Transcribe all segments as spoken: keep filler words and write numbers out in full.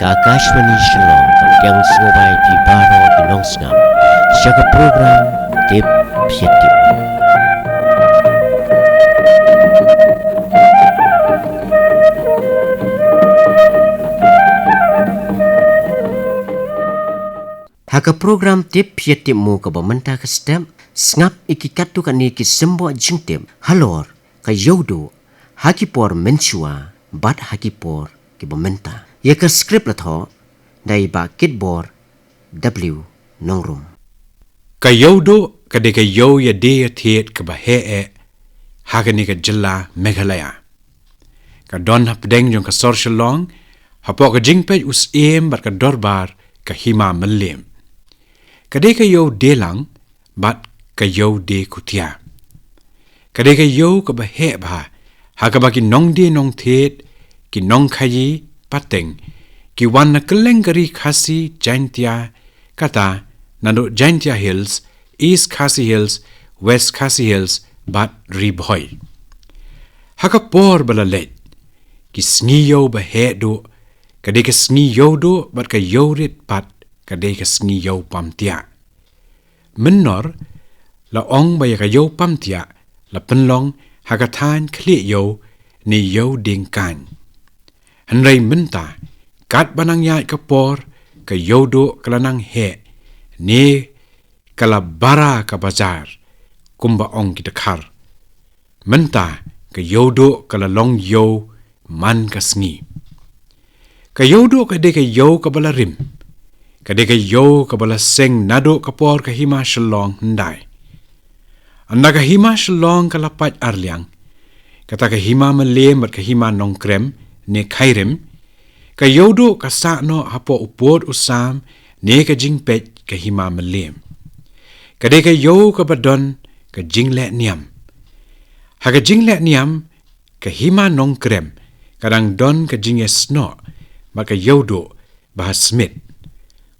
Akashvani Shillong ka pdiang sngewbha ïa phi baroh ki nongsngap sha ka program Tip Phi Tip. Ha ka program Tip Phi Tip mo kaba mynta ka step, sngap ïa ki katto katne ki symboh jingtip halor ka ïewduh ha ki por mynshuwa bad ha ki por kiba mynta. Ïa ka script la thoh da i Bah Kitbor W Nongrum. Ka ïewduh ka dei ka ïew ïadie ïathied kaba heh eh ha kane ka jylla Meghalaya. Ka don hapdeng jong ka sor Shillong, hapoh ka jingpeit u Syiem bad ka dorbar ka Hima Mylliem. Ka dei ka ïew die lang bad ka ïew die kutia. Ka dei ka ïew kaba heh bha ha kaba ki nongdie nongthied, ki nongkhaïi pateng, ki wan na kylleng ka Ri Khasi Jaintia, kata naduh Jaintia Hills, East Khasi Hills, West Khasi Hills bad Ri Bhoi. Ha ka por ba la leit, ki sngi ïew ba heh duh ka dei ka sngi ïewduh bad ka ïew rit pat ka dei ka sngi ïew pamtiah. Mynnor la ong ba ïa ka ïew pamtiah la pynlong ha ka thaiñ khlieh ïew ne ïew dieng kaiñ. Hynrei mynta, katba nang ïaid ka por, ka ïewduh ka la nang heh ne ka la bara ka bajar, kumba ong ki dkhar. Mynta ka ïewduh ka la long ïew man ka sngi. Ka ïewduh ka dei ka ïew kaba la rim. Ka dei ka ïew kaba la seng naduh ka por ka Hima Shillong hyndai. Ynda ka Hima Shillong ka la pait arliang, kata ka Hima Mylliem bad ka Hima Nongkrem ne Khyrim, ka ïewduh ka sah noh hapoh u pud u sam ne ka jingpeit ka Hima Mylliem. Ka dei ka ïew kaba don ka jingleh niam. Ha ka jingleh niam, ka Hima Nongkrem ka dang don ka jingïasnoh bad ka ïewduh ba ha smit.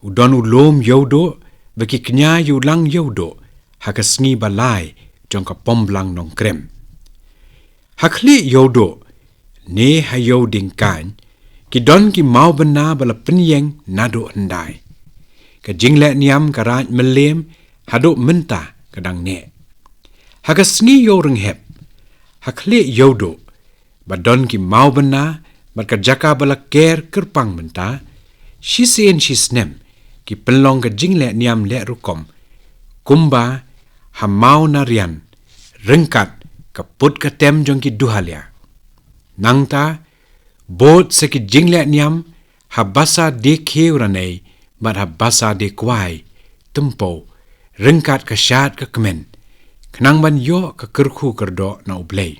U don u lum ïewduh bad ki kñia ïew lang ïewduh ha ka sngi ba lai jong ka Pomblang Nongkrem. Ha khlieh ïewduh ne ha ïew dieng kaiñ, ki don ki mawbynna ba la pynïeng naduh hyndai. Ka jingleh niam ka Raid Mylliem haduh mynta ka dang neh. Ha ka sngi ïew rynghep, ha khlieh ïewduh ba don ki mawbynna bad ka jaka ba la ker kyrpang mynta, shisien shisnem ki pynlong ka jingleh niam leh rukom, kumba ha Mawna Rian, ryngkat ka put ka tem jong ki Duhalia. Nangta, bud sa ki jingleh niam ha basa die khiew ranei bad ha basa die kwai tympew, ryngkat ka shad ka kmen, khnang ban ïoh ka kyrkhu kyrdoh na U Blei.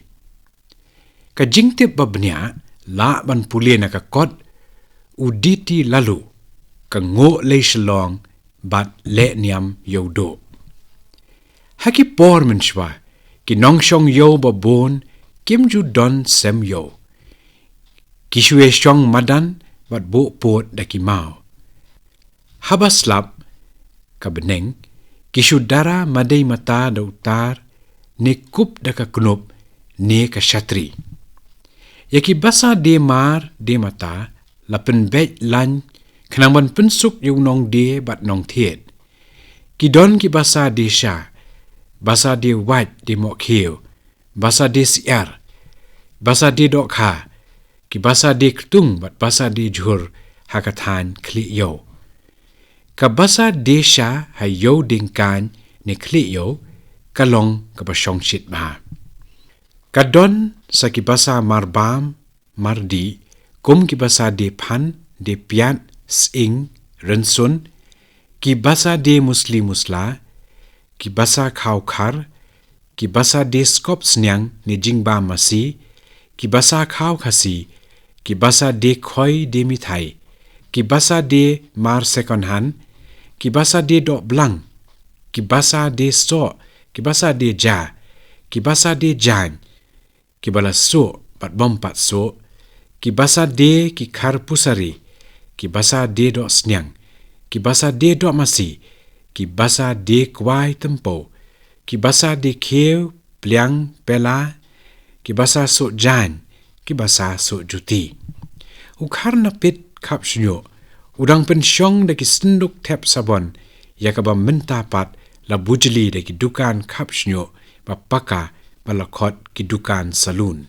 Ka jingtip ba bniah lah ban pule na ka kot, u D T Laloo, ka nguh lei Shillong bad leh niam ïewduh. Ha ki por mynshuwa, ki nongshong ïew ba bun kim ju don sem ïew. Ki shu ïashong madan bad buh pud da ki maw. Haba slap ka bneng, ki shu dara madei mata da u tar, ne kup da ka knup, ne ka shatri. Ïa ki basa die mar die mata la pynbeit lain khnang ban pynsuk ïa u nongdie bad nongthied. Ki don ki basa die sha, basa die wait die mohkhiew, basa die syiar, basa die dohkha, ki basa die ktung bad basa die jhur ha ka thaiñ khlieh ïew. Ka basa die sha ha ïew dieng kaiñ ne khlieh ïew ka long kaba shongshit bha. Ka don sa ki basa marbam mardih, kum ki basa die phan, die piat, sying, rynsun, ki basa die musli musla, ki basa khaw khar, ki basa die skop sniang ne jingbam masi, ki basa khaw khasi, ki basa die khoi die mithai, ki basa die mar second hand, ki basa die doh blang, ki basa die soh, ki basa die ja, ki basa die jaiñ, ki ba la suh bad bym pat suh, ki basa die ki khar pusari, ki basa die doh sniang, ki basa die doh masi, ki basa die kwai tympew, ki basa die khiew pliang pela, ki basa suh jaiñ, ki basa suh juti. U khar napit khap shñiuh, u dang pynshong da ki synduk thep sabon, ïa kaba mynta pat la bujli da ki dukan khap shñiuh ba paka, ba la khot ki dukan saloon.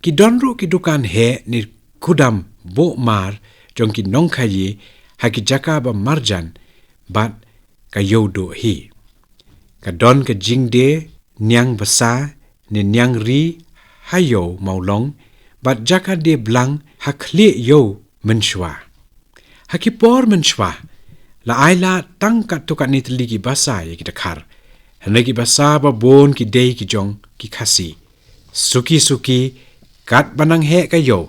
Ki don ruh ki dukan heh ne kudam buh mar jong ki nongkhaïi ha ki jaka ba marjan bad ka Ïewduh hi. Ka don ka jingdie niang basa ne niang ri ha Ïew Mawlong bad jaka die blang ha khlieh Ïew mynshuwa. Ha ki por mynshuwa la ai lad tang katto katne tylli ki basa ïa ki dkhar. Hynrei ki basa ba bun ki dei ki jong ki Khasi. Suki suki, katba nang heh ka ïew,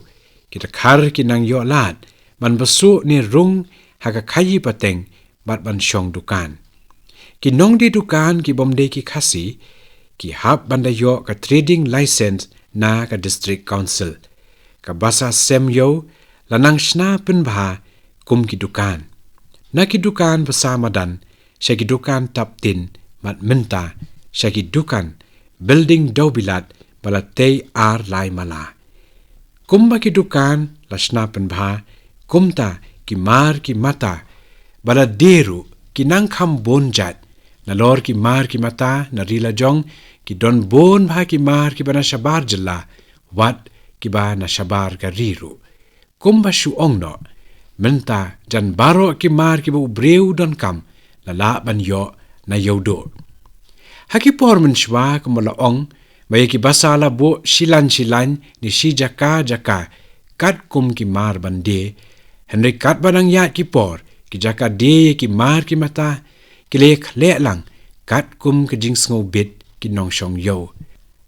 ki dkhar ki nang ïoh lad ban bsuh ne rung ha ka khaïi pateng bad ban shong dukan. Ki nongdie dukan ki bym dei ki Khasi ki hap ban da ïoh ka trading license na ka District Council. Ka basa sem ïew la nang shna pynbha kum ki dukan. Na ki dukan basa madan sha ki dukan tap tin, bad mynta sha ki dukan building dewbilat ba la tei ar lai mala. Kumba ki dukan la shna pynbha, kumta ki mar ki mata ba la die ruh ki nang kham bun jait. Nalor ki mar ki mata na ri lajong, ki don bun bha ki mar kiba na shabar jylla, wat kiba na shabar ka ri ruh. Kumba shu ong noh, mynta jan baroh ki mar kiba u briew donkam la lah ban ïoh na Ïewduh. Ha ki por mynshuwa kumba la ong, ba ïa ki basa la buh shilan shilan ne shi jaka jaka katkum ki mar ban die. Hynrei katba nang ïaid ki por, ki jaka die ïa ki mar ki mata ki la ïakhleh lang katkum ka jingsngewbit ki nongshong ïew.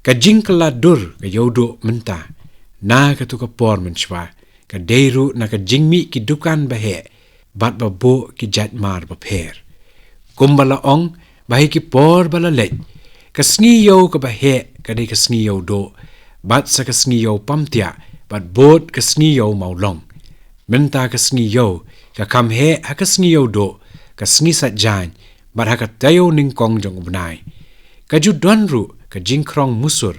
Ka jingkylla dur ka Ïewduh mynta na kato ka por mynshuwa ka dei ruh na ka jingmih ki dukan ba heh bad ba buh ki jait mar bapher. Kumba la ong, ba ha ki por ba la leit, ka sngi ïew kaba heh ka dei ka sngi Ïewduh, bad sa ka sngi ïew Pamtiah, bad bud ka sngi ïew Mawlong. Mynta ka sngi ïew ka kham heh ha ka sngi Ïewduh, ka sngi Saitjaiñ, bad ha ka taïew nyngkong jong u bnai. Ka ju don ruh ka jingkhrong musur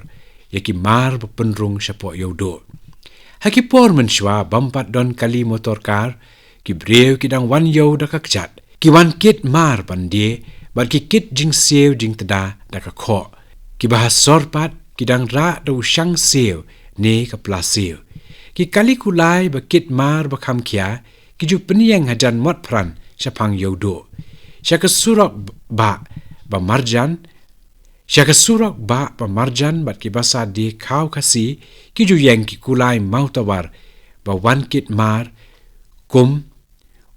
ïa ki mar ba pynrung shapoh Ïewduh. Ha ki por mynshuwa bym pat don kali motor car, ki briew ki dang wan ïew da ka kjat, ki wan kit mar ban die, bad ki kit jingsiew jingtda da ka khoh. Kiba ha sor pat ki dang rah da u shang siew ne ka pla siew. Ki kali kulai ba kit mar ba kham khia ki ju pynïeng hajan Motphran shaphang Ïewduh. Sha ka surok bah ba marjan, sha ka surok bah ba marjan bad ki basa die khaw Khasi ki ju ïeng ki kulai mawtawar ba wan kit mar kum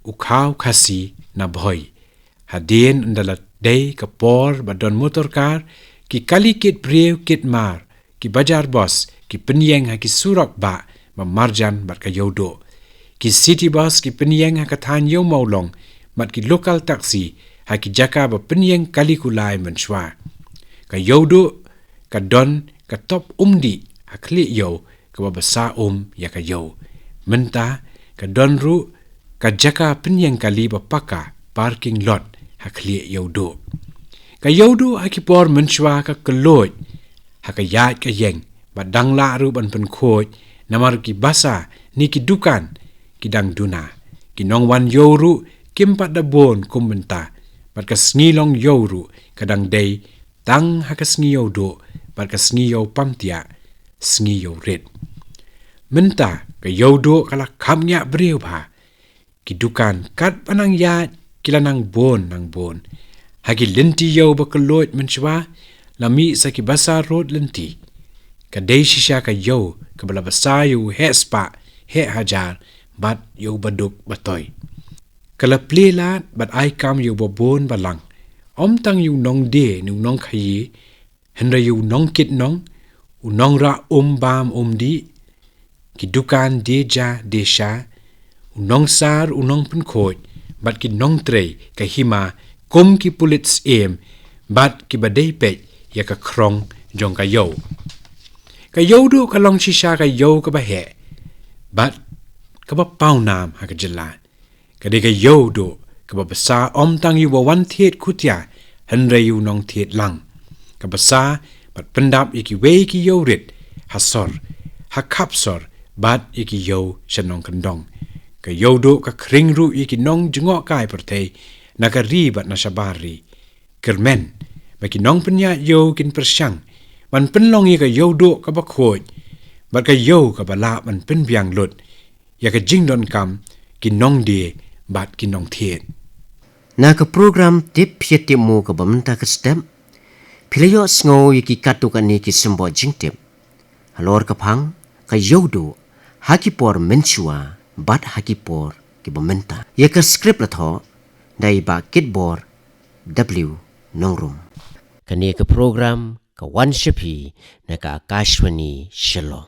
u khaw Khasi na Bhoi. Hadien ynda la dei ka por ba don motor car, ki kali kit briew kit mar, ki bajar bos ki pynïeng ha ki surok bah ba marjan bad ka Ïewduh. Ki city bus ki pynïeng ha ka thaiñ Ïew Mawlong, bad ki local taxi ha ki jaka ba pynïeng kali kulai mynshuwa. Ka Ïewduh ka don ka top umdih ha khlieh ïew kaba basa um ïa ka ïew. Mynta ka don ruh ka jaka pynïeng kali ba paka, parking lot, ha khlieh Ïewduh. Ka Ïewduh ha ki por mynshuwa ka kylluid ha ka ïaid ka ïeng, bad dang lah ruh ban pynkhuid, namar ki basa ne ki dukan ki dang duna. Ki nongwan ïew ruh kim pat da bun kum mynta, bad ka sngi long ïew ruh ka dang dei tang ha ka sngi Ïewduh bad ka sngi Ïew Pamtiah, sngi ïew rit. Mynta ka Ïewduh ka la kham ñiah briew bha. Ki dukan katba nang ïaid ki la nang bun nang bun. Ha ki lynti ïew ba kylluid mynshuwa la mih sa ki basa rud lynti. Ka dei shisha ka ïew kaba la basa ïa u heh spah, heh hajar, bad ïa u baduk batoi. Ka la plie lad bad ai kam ïa u babun balang, ym tang ïa u nongdie ne u nongkhaïi, hynrei ïa u nongkit nong, u nongrah um bam um dih, ki dukan die ja die sha, u nongsar u nongpynkhuid, bad ki nongtrei ka hima kum ki pulit syiem, bad kiba dei peit ïa ka khrong jong ka ïew. Ka Ïewduh ka long shisha ka ïew kaba heh bad kaba pawnam ha ka jylla. Ka dei ka Ïewduh kaba bsa ym tang ïa uba wan thied khutia, hynrei ïa u nongthied lang. Ka bsa bad pyndap ïa kiwei ki ïew rit ha sor, ha khap sor, bad ïa ki ïew sha nongkyndong. Ka ïewduh ka khring ruh ïa ki nongjngohkai pyrthei na ka ri bad na shabar ri. Kyrmen ba ki nongpynïaid ïew kin pyrshang ban pynlong ïa ka ïewduh kaba khuid bad ka ïew kaba lah ban pynbiang lut ïa ka jingdonkam ki nongdie bad ki nongthied. Na ka program Tip Phiat Tip Mo kaba mynta ka step, phi la ïohsngew ïa ki katto katne ki symboh jingtip halor ka phang ka ïewduh ha ki por mynshuwa bad ha ki por kiba mynta. Ïa ka script la thoh da i Bah Kitbor W Nongrum. Kane ka program ka wan sha phi na ka Akashvani Shillong.